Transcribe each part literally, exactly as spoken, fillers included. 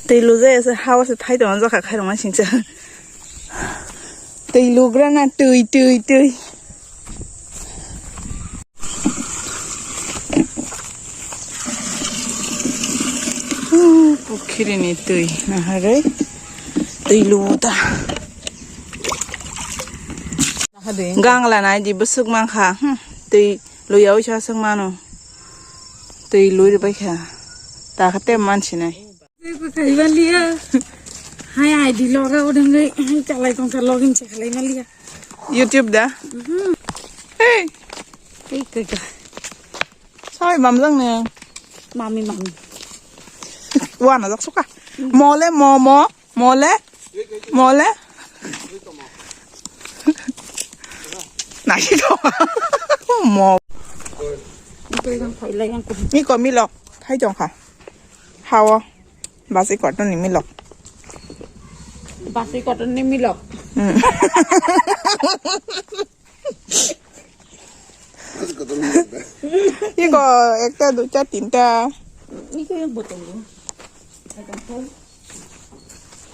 Twi lujaya se hao se thai tongo jokha khairokma singsa. Twi lugrana twi twi twi. Pukhiri ni twi naharwi twi luta. Gangla nai di bwswk mankha. Hmm. Twi luya uisa swk mano. Twi lui rwbaikha. Takha tem mansinai. Hai, hai, di loga odeng gai, hai, chalai tongkha, login se khalai maliya. YouTube da? Mhm. Hey. Hey, kaka. Sai mamjang ne. Mami, mami. Wana jak suka. Mole, momo, mole, mole. Nasi to. Mo. Ito yang khailai yang ko. Miko milok. Thai tongkha. Hao. Basi koton ni milok. Basi koton ni milok. Hmm. Iko ekta, duita, tinta. Iko yang botol.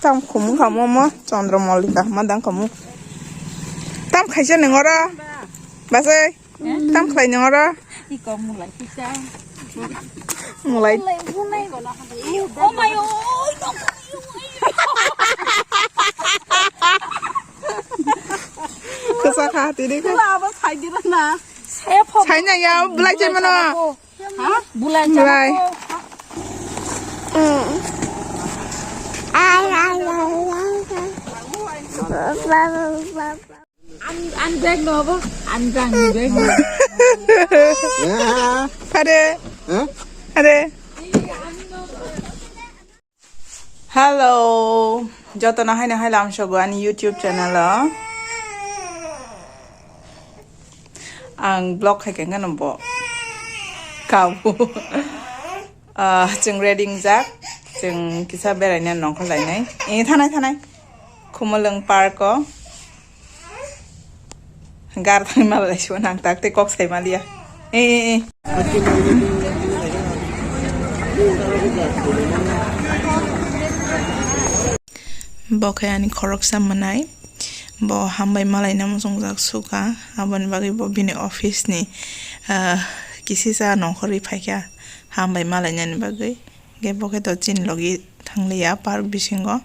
Tam khum kha mo mo, Chandra Malika ma dang kha mo. Tam khaisa neng oro. Basai. Tam khlai neng oro. Iko mulai kisa. Mulai. Oh my, oh, no. Kasa kha tini kha. Aba sai dira na. Sai na ya, belai chai mano. Ha? Bulai. Bulai. Chana ko. An, an bag no bo, an bag ni bag no. Are. Huh? Are. Hello, joto no haino hai lamsogo ani YouTube channel o. Ang vlog khai khe no bo kabu. Ah, chwng ready wngjak, chwng kisa beraina nongkhor lainai. Eh, thanai, thanai. Khumulwng park o. Gar thangwi malai sio nang tak tei kok sai maliya. Eh, eh, eh. Bo khe ani khoroksa mwnai. Bo hambai malaina muchungjak suka. Aboni bagwi bo bini office ni, ah, kisisa nongkhorwi phaikha hambai malainani bagwi. Hwnkhe bo khe to chini logi thangliya park bisingo.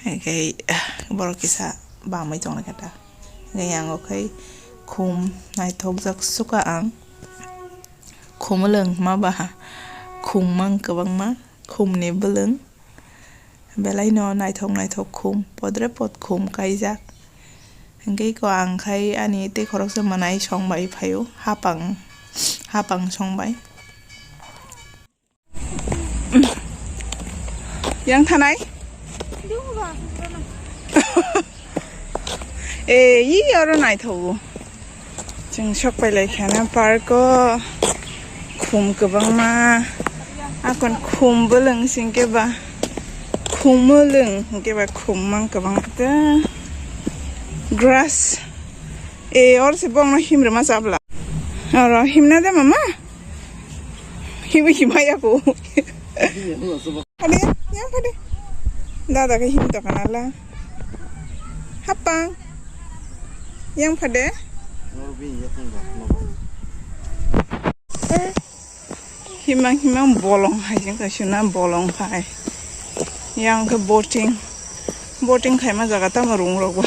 Hwnkhe borok kisa bamwi tonglaikha ta. Hwnkhe yang o khai khum naithokjak suka ang. Khumulwng ma baha. Khum mang kwbangma. Khumni bwlwng. Belaino naithok naithok khum. Podre pod khum kaijak. Hwnkhe iko ang khai ani tei khoroksa mwnai song bai phaio. Hapang, hapang song bai. Yang thanai? Eh, yi oro naithogo. Chwng sok pai lai khana park o. Khum kwbangma. Akon khum bwlwng singke ba. Khum bwlwng hingke ba khum mang kwbang ta. Grass. Eh, oro se bongno himrwma chabla. Oro himna de mama. Himwi himaya ko. Phade, yang phade. Dada ke him to kanala. Hapang. Yang phade. Himang himang bolong hai jeng kaisa na bolong hai. Yang ke boating. Boating khaima jaga tamo rung rok ba.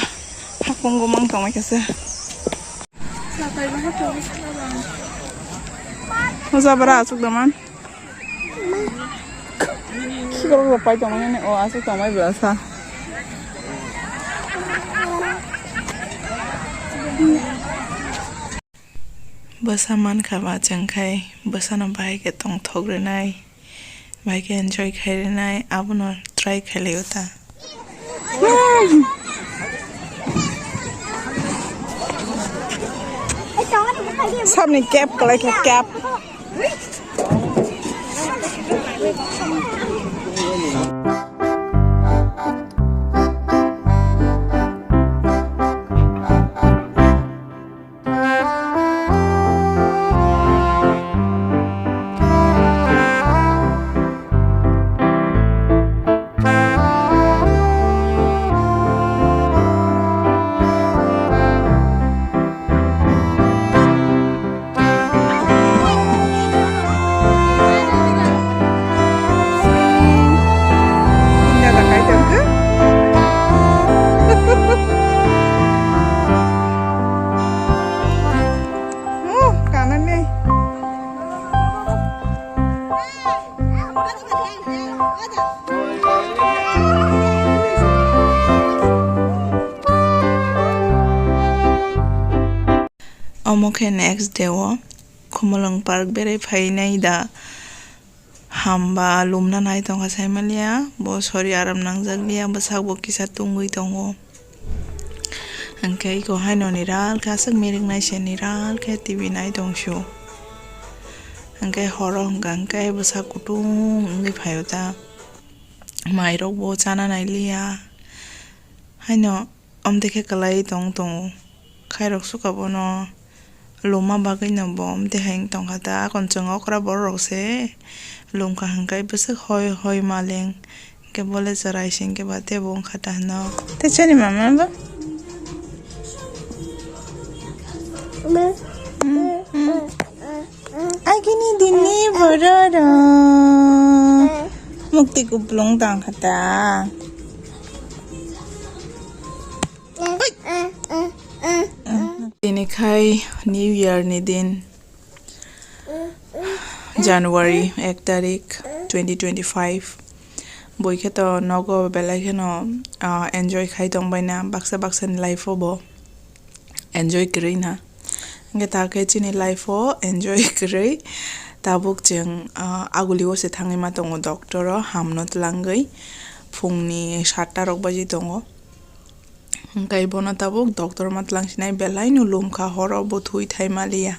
Hakung gumang tongmai kasa. Hoja bara asuk daman. Khikrok rok pai tongmani o asuk tongmai bwlasa. Bwsa mankha ba chwng khai bwsano bahai khe tongthok rwnai, bahai khe enjoy khai rwnai, abono try khai lai o ta. Sabni cap kwlai khe cap. Omo khe next day o Khumulwng park berai phainai da. Hamba lumna nai tongkha saimaliya, bo sori aram nangjakliya, bwsakbo kisa tungwi tongo. Hwnkhe iko haino niral khe aswk mirik nai se niral khe T V nai tongsu. Hwnkhe horo hwnkha hwnkhe bwsak kutung wngwi phaio ta. Mairokbo chana nailiya. Haino Omtwi khe kwlai tong tongo. Khairok suka bono lumma bagwi no bo omtwi hai wng tongkha ta. Akon chwng okra borok rok se lumkha hwnkhe bwswk hoi hoi maleng. Hwnkhe bo le chwrai se hwnkhe ba teibo wngkha ta hwno. Tei chini mama bo? Agini dini bororo. Mukti kuplung tangkha ta. Tini khai New Year ni din, January ek tarik, twenty twenty-five. Boi khe to nogo belai kheno, ah, enjoy khai tong baina baksa baksa ni life o bo. Enjoy kwrwi na. Hwnkhe ta khe chini life o enjoy kwrwi tabuk chwng, ah, aguli o se thangwi ma tongo doctor o hamno twlangwi phungni satta rok baji tongo. Hwnkhe bono tabuk doctor ma twlang sinai belai no lumkha horo bo thwi thai maliya.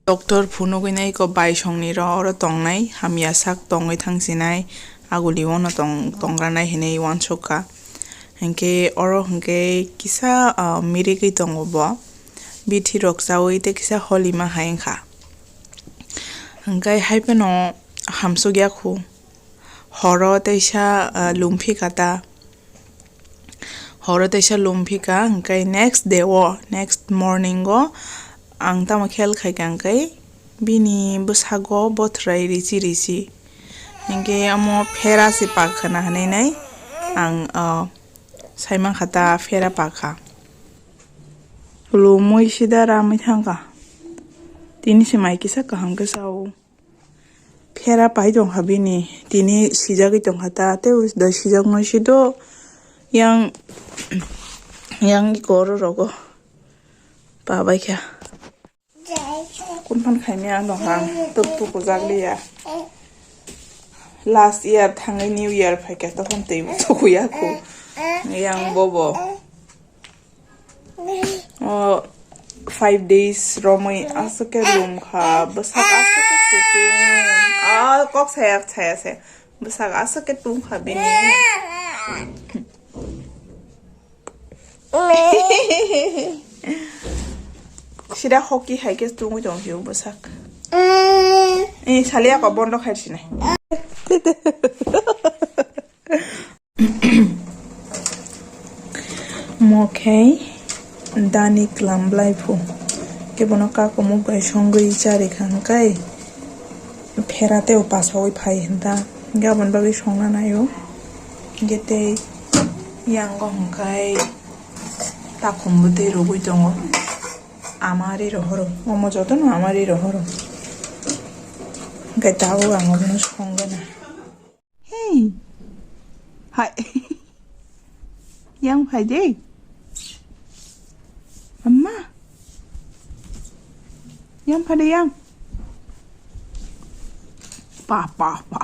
Doctor phunugwi nai ko bai songni ro oro tongnai hamya sak tongwi thangsinai aguli ono tong tongranai hinwi uansukha. Hinkhe oro hinkhe kisa, ah, mirigwi tongo bo. Bithi rok chawi tei kisa holima hai wngkha. Hinkhe hai phano hamsukya khu. Horo teisa, ah, lumphika ta. Horo teisa lumphika, hwnkhe next day o, next morning o ang tamo khel khaikha hwnkhe bini bwsago bothrai risi risi. Hwnkhe omo phera se pakha na hinwi nai ang, ah, saimankha ta phera pakha. Lumwi sida ramwi thangkha. Tini se mai kisa kaham khe sao. Phera pai tongkha bini, tini sijagwi tongkha ta, tei dai sijaknai si do yang, yang iko oro rogo pa baikha. Kun phan khaimya ang tongkha ang tuk tuk ujak liya. Last year thangwi new year phaikha tokhon twi tukuya khu. Yang bobo. O five days romwi aswk khe lumkha, bwsak aswk khe kutung. Ah, kok saya, saya, saya. Bwsak aswk khe tungkha bini. Sida hoki hai khe tungwi tong phio bwsak. Eh, saliya ko bondo khai sinai. Mo khe dani klam blai phu. Khe bono kakumuk bai songwi chari kha hwnkhe phera tei upasaui phai hwnta. Hwnkhe aboni bagwi songna naio. Hwnkhe tei yango hwnkhe takhum bwtwi rwgwi tongo. Ama ri rohoro. Omo jotono ama ri rohoro. Hwnkhe tabuk ang obono songna. Hey. Hai. Yang phai de. Amma. Yang phai de yang. Pa, pa, pa.